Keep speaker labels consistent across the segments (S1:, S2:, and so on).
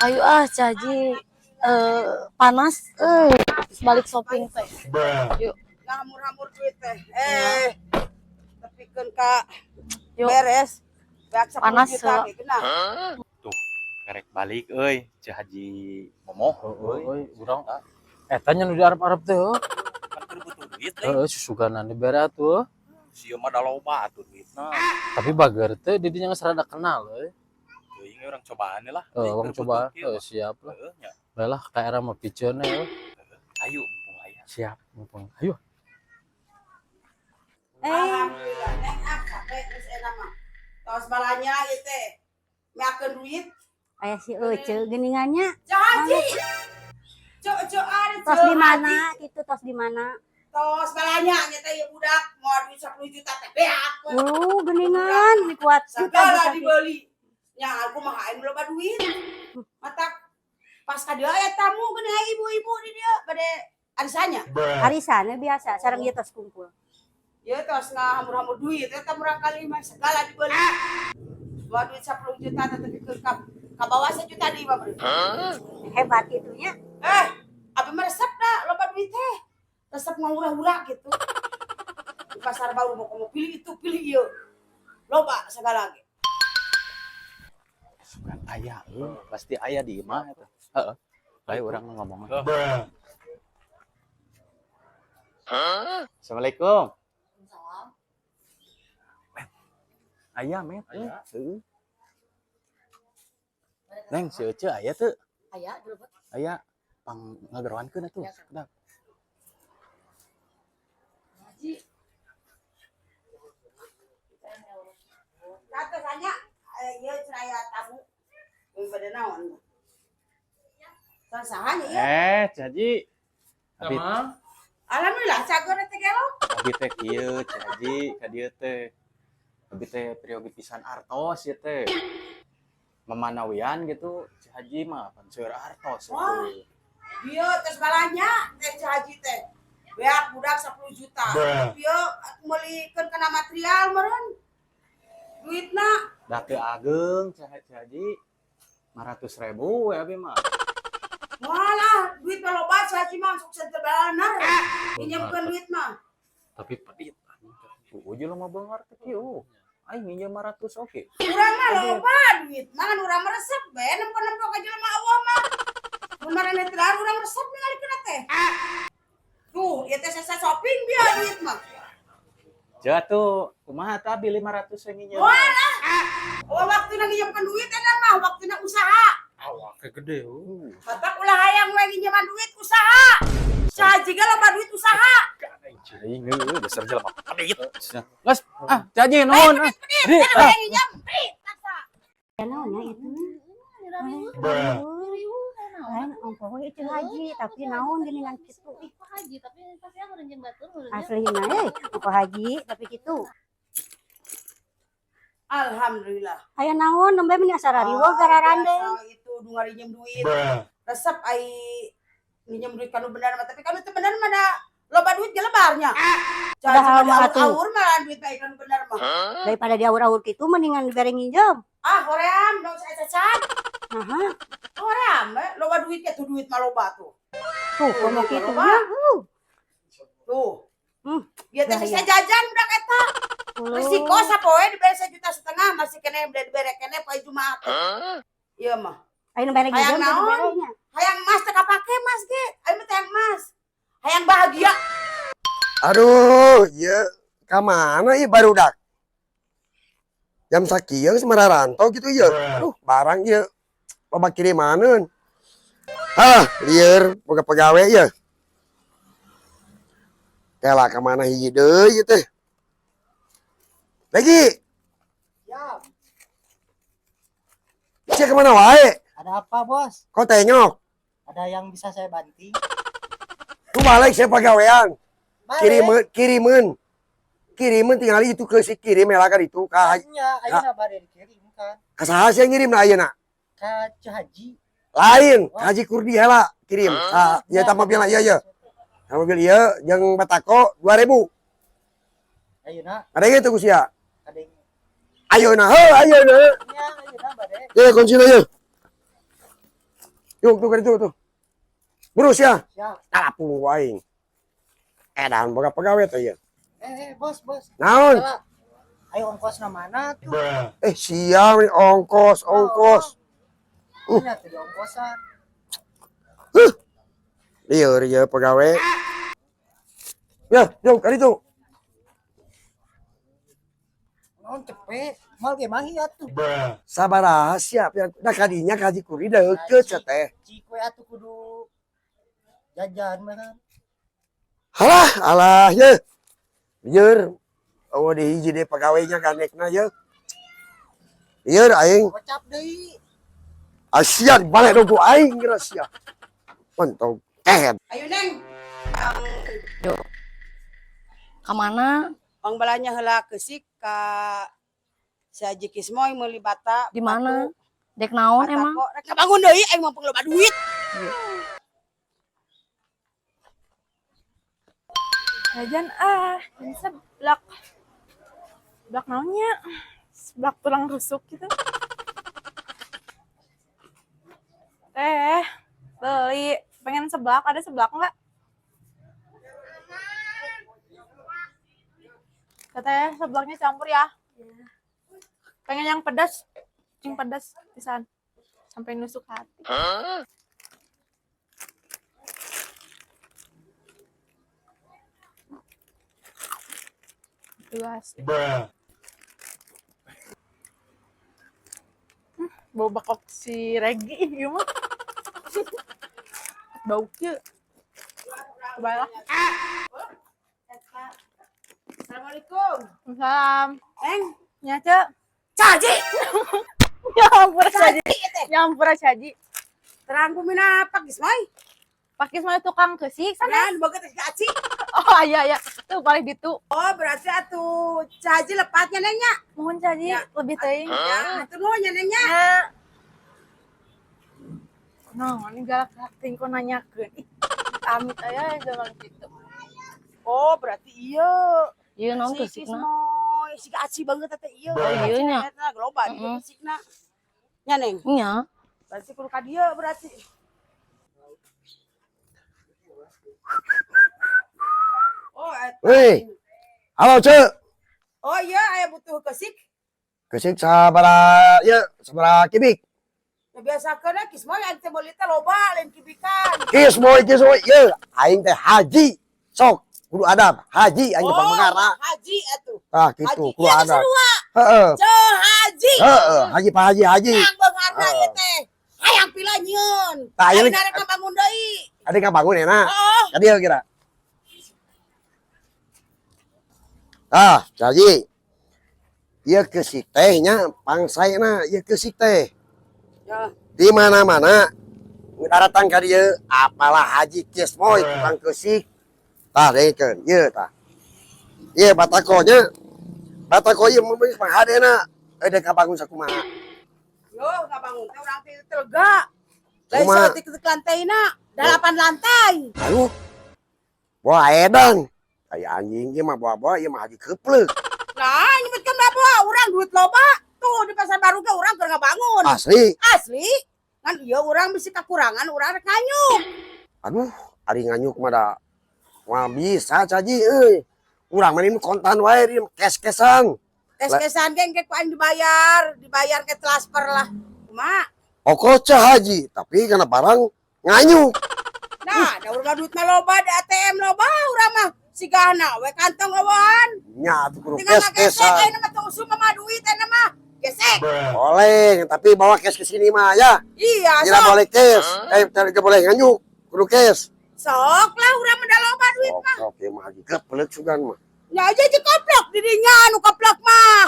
S1: Ayo ah, Caji, eh, panas eh, terus balik shopping teh. Yuk.
S2: Ngamur-hamur duit teh. Eh, tepikeun ka
S1: Yuk.
S2: Beres. Beak 10
S1: Panas,
S2: juta
S1: ya.
S2: Ge kena.
S3: Tuh, kerek balik euy, Ceu Haji Momoh
S4: Heeh
S3: euy.
S4: Euy, urang eta nya nu di Arab-Arab teh heuh.
S3: Kan keur butuh duit euy.
S4: Heeh, susuganan dibere atuh.
S3: Sieun mah da loba atuh duitna.
S4: Tapi bager teh di dinya geus rada kenal euy.
S3: Teuing we urang cobaan lah.
S4: Heuh, urang
S3: Keur
S4: coba
S3: butuh kieu
S4: heuh
S3: mah.
S4: Siap lah.
S3: Heuh nya.
S4: Bae lah ka era mah piceun heuh.
S3: Ayo mumpung aya.
S4: Siap, mumpung. Ayo.
S5: Eh,
S2: Alhamdulillah, nek ah capek geus enak mah. Tos balanya ieu teh. Meakeun duit.
S5: Aya si Ece geuningannya.
S2: Ceu Haji. Ceu Ceu ari
S5: Tos
S2: Ceu
S5: di
S2: Haji.
S5: mana? Itu tos di mana?
S2: Tos balanya nya teh ieu budak mau duit 10 juta teh beak we.
S5: Geuningan kuat
S2: Segala
S5: juta-juta.
S2: Dibeli. Nya aku mah aing loba duit. Matak pas ka dieu aya tamu geuning aya ibu-ibu di dieu bade arisannya.
S5: Arisannya biasa, sareng ieu tos kumpul.
S2: Ieu tos ngahamur-hamur duit eta murang kali mah segala dibeli. Mau duit 10 juta teh tepikeun ka bawah sejuta deui mah beureum.
S5: Hebat itunya.
S2: Eh, abi mah resep dah loba duit teh. Resep ngahura-hura gitu. Di pasar baru mau kamu pilih itu, pilih ieu. Loba segala ge.
S3: Sugan aya euy, pasti aya di imah eta. Heeh. Bae urang mah ngomong. Assalamualaikum. Met. Aya, Met.
S4: Aya.
S3: Heeh. Neng, si Ece aya teu?
S1: Aya dulu.
S3: Aya pang ngageroankeun atuh.
S1: Ya.
S3: Kedap.
S1: Haji.
S2: Kata sanya, eh, ieu cenah aya tamu. Yang pada naon? Saha nya ieu?
S3: Eh, Ceu Haji. Abi,
S4: Sama.
S2: Alhamdulillah cager teh gelo.
S3: Abi teh kieu, Ceu Haji, ka dieu teh. Abi teh peryogi pisan artos ieu teh. Mamanawian gitu, Ceu Haji mah pan seueur artos
S2: Wah.
S3: itu.
S2: Dia tes balanya teh Ceu Haji teh. Beak budak 10 juta. Dia meulikeun kana material meureun. Duitna.
S3: Da teu ageng Ceu Ceu Haji. 500 ribu we abi mah.
S2: Walah, duit mah loba Ceu Haji mah sukses teu balanar. Pinjamkeun duit mah.
S4: Tapi pedit.
S3: Tuh jelema beunghar teh kieu. Aing nginjem 500 oke.
S2: Urang mah loba duit mah kan urang mah resep be nempo-nempo ka jelema Allah mah. Mun maraneh teu dahar urang resep ningalikeun teh. Tuh, ieu teh sesa shopping biar duit mah.
S3: Jatuh, kumaha tah abi 500 yang nginjem?
S2: Walah. Oh, waktuna nginjemkeun duit eta mah waktuna usaha.
S4: Awaknya gede oh.
S2: Bapak ulah hayang we nginjeman duit usaha. Saha jiga loba duit usaha.
S3: Aing heueuh dasar jelema pedit. Geus, ah, Ceu Haji nuhun ah. Di,
S2: Ada
S3: ah.
S2: yang nginjem, pedit paksa.
S5: Ya naonnya itu? Lain ongkoh we Ceu Haji, tapi naon geuningan kitu.
S6: Ih, Pak Haji, tapi pasti aku renjeng batur menurutnya.
S5: Aslina euy, ongkoh haji tapi kitu.
S2: Alhamdulillah.
S5: Aya naon nembe meni asa rariweuh gararande.
S2: Biasa itu nu ngarinjem duit. Resep ai nginjem duit kanu bener mah, tapi kanu teu bener mah da loba duit gelebarnya.
S5: Padahal mah atuh.
S2: Aur mah duit bae kanu bener mah.
S5: Daripada diaur-aur kitu mendingan dibere nginjem.
S2: Ah, hoream dong saya cacat.
S5: Naha,
S2: Hoream we loba duitnya tuh, duit mah loba tuh.
S5: Tuh komo kitu
S2: Loba.
S5: nya.
S2: Tuh. Dia teh
S5: Bahaya.
S2: sisa jajan budak eta. Risiko sapoe dibere 1,5 juta masih kene dibere kene poe Jumat. Iya mah.
S5: Ayo nu bere
S2: Hayang
S5: nginjem teh
S2: naon?
S5: diberenya.
S2: Hayang emas teh kapake emas ge. Ayo mah teh hayang emas. Hayang bahagia.
S7: Aduh, ya ka mana ieu barudak? Jam sakieu geus mararantau gitu ya. Aduh, barang ieu loba kirimaneun. Ah, lieur boga pagawe ya. Kela ka mana hiji deui ieu teh? Lagi.
S8: Siap.
S7: Sia kemana wae?
S8: Ada apa, Bos?
S7: Kok tengok?
S8: Ada yang bisa saya bantu?
S7: Tuh balik saya pagawean.
S8: Balik.
S7: Kirimeun, kirimeun. Kirimeun tinggal itu ke si kirim kan itu ka
S8: Nya, ayeuna bade dikirim kan.
S7: Ka saha sih yang ngirim na ayeuna?
S8: Ka Ceu Haji.
S7: Lain, Haji Kurdi heula kirim. Ah, ieu tah mobil ieu ieu. Tah mobil ieu jeung batako 2000.
S8: Ayeuna
S7: Ada gitu ku sia.
S8: Kadeng.
S7: Ayeuna heuh, ayeuna.
S8: Nya ayeuna bade.
S7: Ye kuncina ye. Yuk tuh ka ditu tuh. Buru sia.
S8: Siap.
S7: Talapung ku aing. Edan boga pagawe teh ieu.
S8: Eh, eh, bos, bos.
S7: Naon?
S8: Salah. Ayo ongkosna mana tuh?
S7: Eh sia we ongkos, ongkos.
S8: Ini tuh di ongkosan.
S7: Huh. Lieur ieu pagawe. Ya, yuk ka ditu.
S8: Naon cepet, mal ge mahi atuh.
S7: Sabaraha siap ya. Da kadinya ka Haji Kuri deukeut sia teh.
S8: Cik we atuh kudu jajan mah kan.
S7: Halah, alah ye. Lieur. Oh di hiji deui pagawenya gandekna ye. Lieur aing.
S8: Kocap deui.
S7: Asia balik dong ku aing geura sia. Pentog kehed.
S2: Ayo Neng,
S1: Ka mana?
S2: Ong balanya heula keusik ka si Haji Kismoy meuli bata.
S1: Di mana? Dek naon emang?
S2: Batako. Rek bangun deui aing mah loba duit.
S9: Jajan ah, ini seblak. Seblak naonnya? Seblak tulang rusuk gitu. Teh, beli. Pengen seblak, ada seblak nggak? Teteh, seblaknya campur ya. Pengen yang pedas pisan. Sampai nusuk hati. Jelas. Bau bakok si Regi ieu mah. Bau kieu. Coba lah.
S2: Assalamualaikum.
S9: Salam.
S2: Neng,
S9: Nya, Cek.
S2: Caji.
S9: Ya ampun, Caji.
S2: Caji teh.
S9: Ya ampun, Caji.
S2: Terang kumina Pak Kismoy.
S9: Pak Kismoy tukang keusik sana.
S2: Nah, boga teh si Aci.
S9: Oh iya iya, tuh paling ditu.
S2: Oh, berarti atuh Caji lepatnya Neng nya.
S9: Mohon Caji
S2: Ya.
S9: lebih teuing.
S2: Ya, atuh nuhun nya Neng nya.
S9: Ya. Nah, ini galak teuing kok nanyakeun. Ih, amit aya zaman gitu.
S2: Oh, berarti iya.
S1: Ieu naon
S2: Si
S1: keusikna?
S2: Kismoy, si Aci banget teh iya.
S1: Oh, iya nya.
S2: Eta loba di
S1: Mm-mm.
S2: keusikna. Nya Neng,
S1: Nya.
S2: berarti kudu ka dieu berarti. Oh, eta.
S7: Weh. Halo, Cek.
S2: Oh iya, aya butuh keusik.
S7: Keusik sabaraha ieu, sabaraha kibik.
S2: Ya biasakeun we Kismoy aing teh meuli teh loba lain kibikan.
S7: Kismoy, kismoy, ieu aing teh haji. Sok, kudu adab. Haji aing teh pangmengara.
S2: Haji atuh.
S7: Ah, gitu,
S2: Haji.
S7: kudu
S2: Iya,
S7: adab.
S2: sarua.
S7: Heeh.
S2: Ceu Haji.
S7: Heeh, haji Pak Haji, haji.
S2: Yang beungharna
S7: Heeh.
S2: ieu teh. Hayang pila nyieun.
S7: Tah, ieu
S2: Aing rek ngabangun deui.
S7: Ade kabangun enak.
S2: Heeh.
S7: Ka dieu kira. Ah, Haji. Ieu keusik teh nya pangsaena ieu keusik teh.
S2: Ya.
S7: Di mana-mana daratang ka dieu apalah Haji Kismoy tukang keusik. Tah dengekeun ieu tah. Ieu batako nya. Batako ieu mun geus panghadena eueuh kabangun sakumaha.
S2: Yo, ngabangun teh urang teh lega. Lain
S7: Kumaha?
S2: saeutik ke lantaina, 8 lantai.
S7: Aduh. Wah edan. Kayak anjing ieu mah bawa-bawa ieu mah haji keplek.
S2: Nah, nyebutkeun bawa urang duit loba. Tuh di pasar baru ge urang keur ngabangun.
S7: Asli.
S2: Asli. Kan ieu urang bisi kakurangan urang rek nganyuk.
S7: Aduh, ari nganyuk mah da moal bisa caji euy. Urang mah ini kontan wae di kes-kesan.
S2: Kes-kesan ge engke ku aing dibayar, dibayar ke transfer lah. Kumaha?
S7: Ongkoh cah haji, tapi karena barang nganyuk.
S2: Nah, da urang duit mah loba di ATM loba urang mah. Sigana we kantong eueuhan.
S7: Nya atuh kudu
S2: Tinggal ngagesek
S7: kes-kesan.
S2: ayeuna mah teu usum mah duit ayeuna mah. Gesek.
S7: Boleh, tapi bawa cash ke sini mah ya.
S2: Iya,
S7: Tidak
S2: sok.
S7: boleh cash. Eh, tidak boleh nganyuk. Kudu cash.
S2: Sok lah urang mah da loba duit mah.
S7: Sok, ieu mah haji keplek sugan mah.
S2: Ya aja aja koplok didinya anu koplok mah.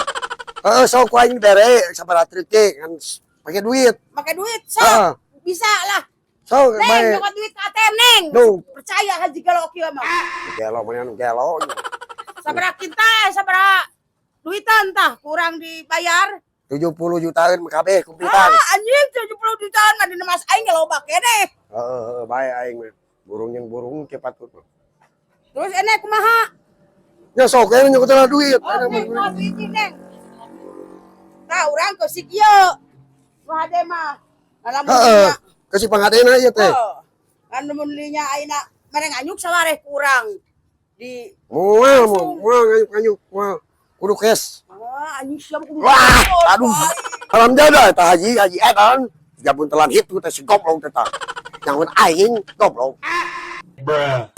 S7: Heeh, sok ku aing bere sabaraha truk ge ngan pakai duit.
S2: Pakai duit sok.
S7: Heeh.
S2: Bisa lah.
S7: Sok
S2: Neng,
S7: bae.
S2: nyokot duit ke ATM, Neng.
S7: Duh.
S2: Percaya haji gelo kieu mah.
S7: Gelo mana anu gelo.
S2: Sabaraha kinta, sabaraha duitan tah kurang dibayar.
S7: 70 jutaan mah kabeh kumplitan.
S2: Ah, anjing 70 jutaan mah dina mas aing ge loba keneh.
S7: Heeh, heeh, bae aing mah. Burung yang burung ke patut.
S2: Terus enek kumaha?
S7: Ya sok we nyokot duit.
S2: Oh, Neng, mau duit ini, Neng. Tah urang keusik ieu. Nu hade mah. Lamun
S7: Heeh. Ke si pangadena ieu teh.
S2: Oh. Kan mun linya ayeuna mere nganyuk sawareh kurang di
S7: Moal moal moal nganyuk-nganyuk moal. Kudu cash.
S2: Wah, anjing siapa kudu.
S7: Wah, aduh. Alam jada eta haji, haji edan. Gabun telan hitu teh si goblok teh tah. Nyangun aing goblok.
S10: Bruh.